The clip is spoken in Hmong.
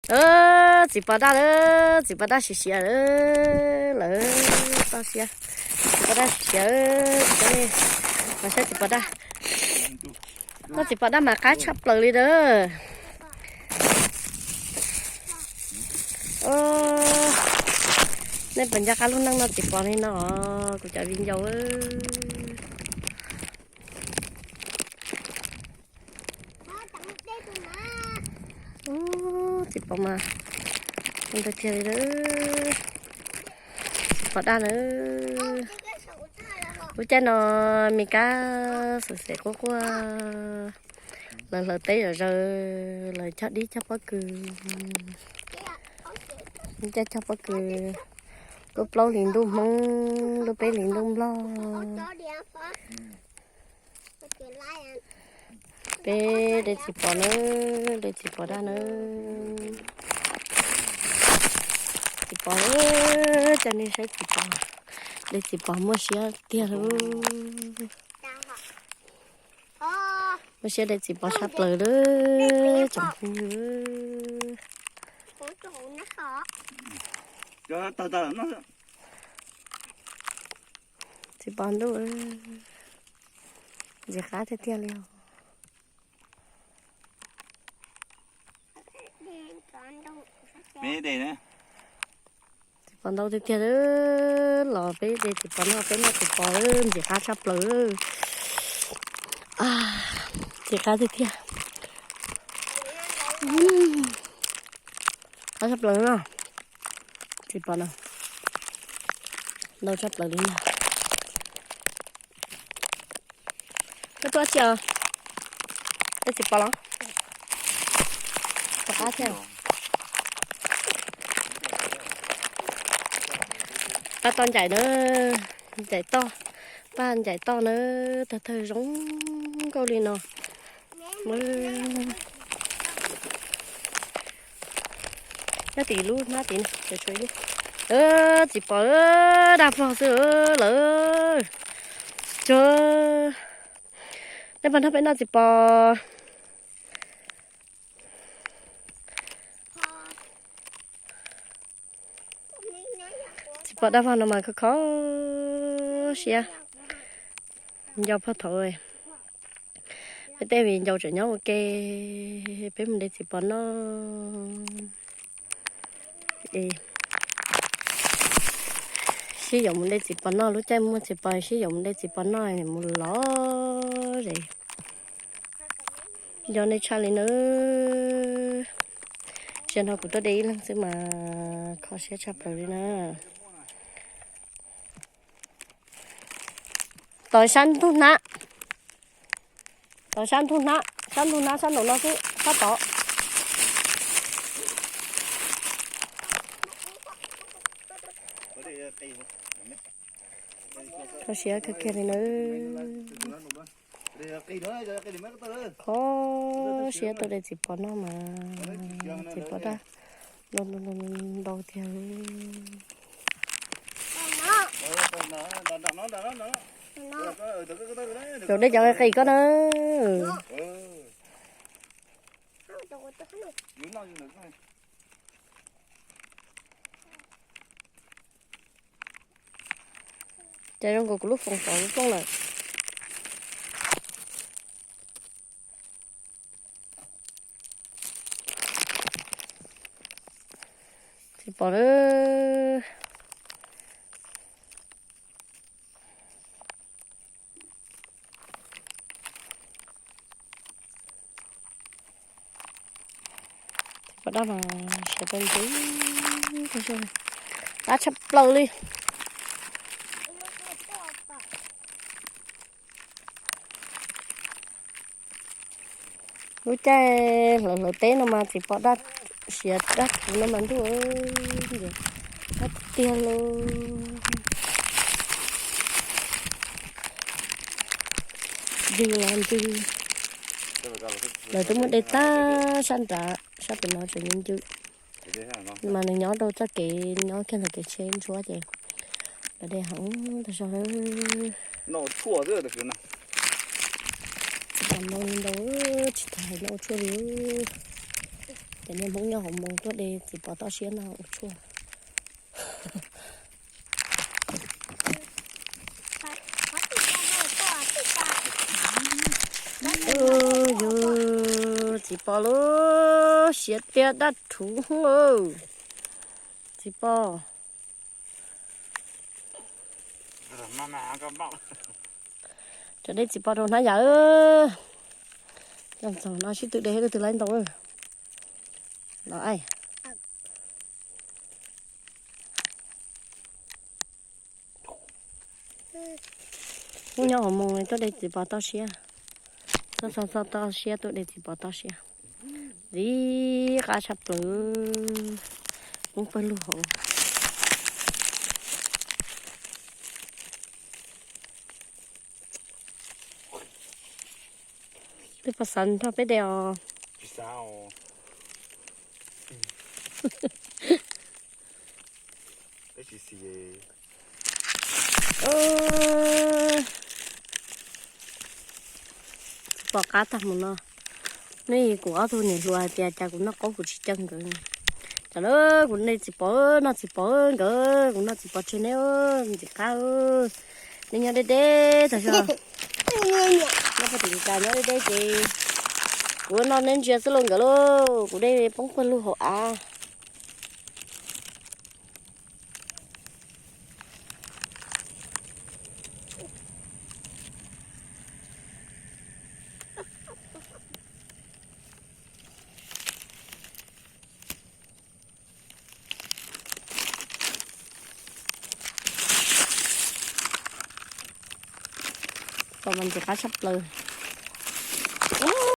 Txiv pos daj lawm, txiv pos daj siav siav lawm, lawv toj siab. Txiv pos daj siav siav, cov nej los saib txiv pos daj. Noj txiv pos daj mas qab tshaj plaws li lawm. Nej puas nco qab lub neej noj txiv pos li no, kuv cov viv ncaus. Txiv pos mas ntawd tiag li, txiv pos daj na. Lub caij no me kab xwm xev quaj quaj, lawv hlawv teb zom zaws, lawv cog dib cog pob kws, lub caij cog pob kws, lub plaub hlis ntuj Hmoob, lub peb hlis ntuj Nplog. Peb de txiv pos na, de txiv pos daj na. Txiv pos, coj nej saib txiv pos, de txiv pos muaj siab tiag lauj. Muaj siab de txiv pos tshaj plaws lawm tsoom phooj ywg. Txiv pos ntuj, ntxim qab tiag tiag li os. Txiv pos ntau tiag tiag, los peb de txiv pos noj, peb noj txiv pos ntxim qab tshaj plaws. Ntxim qab tiag tiag. Qab tshaj plaws no. Txiv pos no ntau tshaj plaws li no. Koj tuaj tsis os? Koj txiv pos los? Rov qab thiab. Paj toj ncaim na, ncaim toj, paj ncaim toj na, tawg tawg zoo nkauj li no. Nyob tim lub hnab tid, txiv pos daj vog xwb lawm. Cov, nej pab nrog peb noj txiv pos. Txiv pos daj vog no mas kho kho siab. Nco phoj thaum peb tej viv ncaus tseem nyob ua ke, peb mus de txiv pos noj. Sib yaum mus de txiv pos noj, lub caij muaj txiv pos sib yaum mus de txiv pos noj mus los zem. Nco nej tshaj li nawb. Zaum no kuv tuaj de ib leeg xwb mas kho siab tshaj plaws li na. Tom sab ntug hnab, tom sab ntug hnab, sab ntug hnab sab nraum no xwb, sab tod. Kho siab kawg kiag li nawb. Kho siab tuaj de txiv pos noj mas txiv pos daj ntau tiag. Cov dej cov qis koj na. Cas zoo nkaus kuv lub foos tod lub plooj lawm. Tsis pom lawm. Txiv pos daj mas siav tau ntxim, qab tshaj plaws li. Lub caij hlawv hlawv teb no mas txiv pos daj siav daj kuv no mas ntuj, daj tiag tiag lauj. Ntws los ntws. Lawv twb muab de tag sab nrad, sab pem no tseem ncw ncw. Mas nws nyob rau txoj kev nyob kiag ntawm kev tsheb ntsuab ces lawv de heev tag zog. Tsis tas hais noj tshuaj li. Cov niag Hmoob nyob hauv Moos tuaj de txiv pos toj siab no ua tshuaj. Yus txiv pos lub siav tiag dab rhuv. Txiv pos. Cov de txiv pos rau hnab yam. Coj txog no sib tw de ib tug twg laib ntau. Los ai. Hnub nyob hauv Moos tuaj de txiv pos toj siab. Txog txog toj siab tuaj de txiv pos toj siab. Ntxim qab tshaj plaws. Poob pawg lug hauv. Twb pom xav nrog peb de os. Txiv pos qab tag mus no. Nej kuv ob tug niam hluas hais tias cas kuv noj qaub kuv tsis caw nkawd. Cas lawm kuv de txiv pos, noj txiv pos nkawd, kuv noj txiv pos tseg neb ntxim qab. Nej nyob deb deb tag zog. Nyob pem tim Meskas nyob deb deb ces kuv noj neb ntsia xwb lauj nkawd lauj, kuv de poob pawg lug hauv av. Tau mas ntxim qab tshaj plaws.